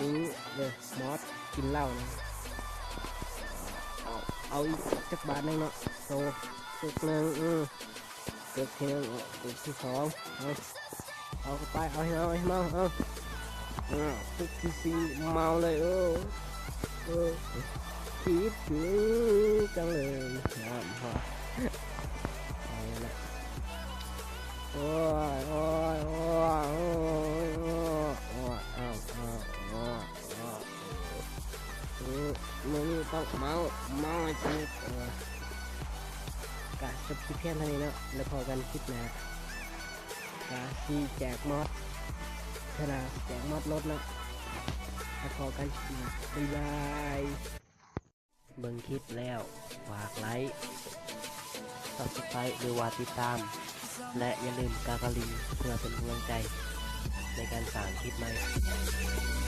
ນີ້ເດີ ມອດກິນເຫຼົ້ານະ. ເອົາ ເອົາອີກຈັກບາດໜຶ່ງເນາະ. ໂຕ ຕຶກໜຶ່ງ ອື ຕຶກທີໜຶ່ງ ຕຶກທີສອງ ເອົາ ເອົາເຂົ້າໄປ ເອົາໃຫ້ເມົາ ເອົາໃຫ້ເມົາ ເອົາ ຕຶກທີສີ່ ເມົາເລີຍ. ໂອ້ ໂອ້ ຄິດເກັ່ງຈັງເລີຍ ນ້ຳພໍ ເອົາລະ ໂອ້ຍ ໂອ້ຍ ໂອ້ຍ ໂອ້ຍ ໂອ້ຍ ເອົາ ເອົາ ເອົາ ເອົາ ມື້ນີ້ຕ້ອງເມົາ ເມົາໃຫ້ສະໜິດ. ກະຈົບຄລິບພຽງເທົ່ານີ້ເນາະ ແລ້ວພໍ້ກັນຄລິບໜ້າ. ກະຊິແຈກມອດ ເທື່ອໜ້າຊິແຈກມອດລົດເນາະ. ແລ້ວພໍ້ກັນຄລິບໜ້າ ບາຍບາຍ. ເບິ່ງຄລິບແລ້ວ ຝາກໄລຄ໌ ຊັບສະໄຄຣບ໌ ຫຼືວ່າຕິດຕາມ ແລະ ຢ່າລືມກາກະລິງ ເພື່ອເປັນກຳລັງໃຈໃນການສ້າງຄລິບໃໝ່.